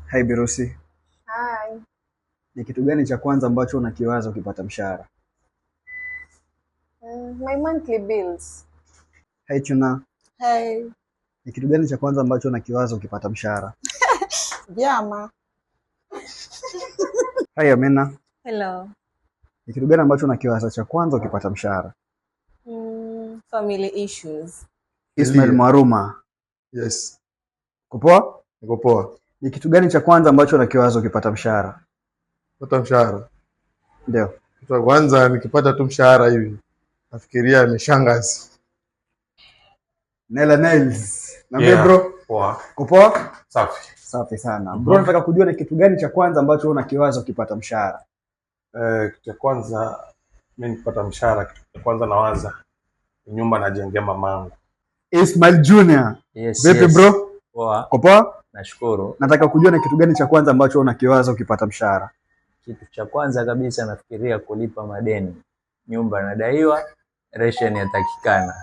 Hai Birusi, Hi. Ni kitu gani cha kwanza ambacho unakiwaza ukipata mshahara? My monthly bills. Hai Chuna, Hey. Ni kitu gani cha kwanza ambacho unakiwaza ukipata mshahara? Vyama. Hai Amina, Hello. Ni kitu gani ambacho unakiwaza cha kwanza ukipata mshahara? Family issues. Ismail Ndiyo. Mwaruma, Yes, uko poa? niko poa. Ni kitu gani cha kwanza ambacho unakiwaza ukipata mshahara? Pata mshahara. Ndio. Kitu cha kwanza nikipata tu mshahara hivi nafikiria mishangazi. Nela Nails. Niambie Yeah. bro, Poa. uko poa? Safi. Safi sana. Bro, nataka kujua ni kitu gani cha kwanza ambacho unakiwaza ukipata mshahara? Kitu cha kwanza mimi nikipata mshahara, kitu cha kwanza nawaza ni nyumba najengea mamangu. Ismail Junior. Yes, Vipi yes. bro? Poa, Uko poa? nashukuru. Nataka kujua ni kitu gani cha kwanza ambacho unakiwaza ukipata mshahara. Kitu cha kwanza kabisa nafikiria kulipa madeni. Nyumba nadaiwa, ration yatakikana.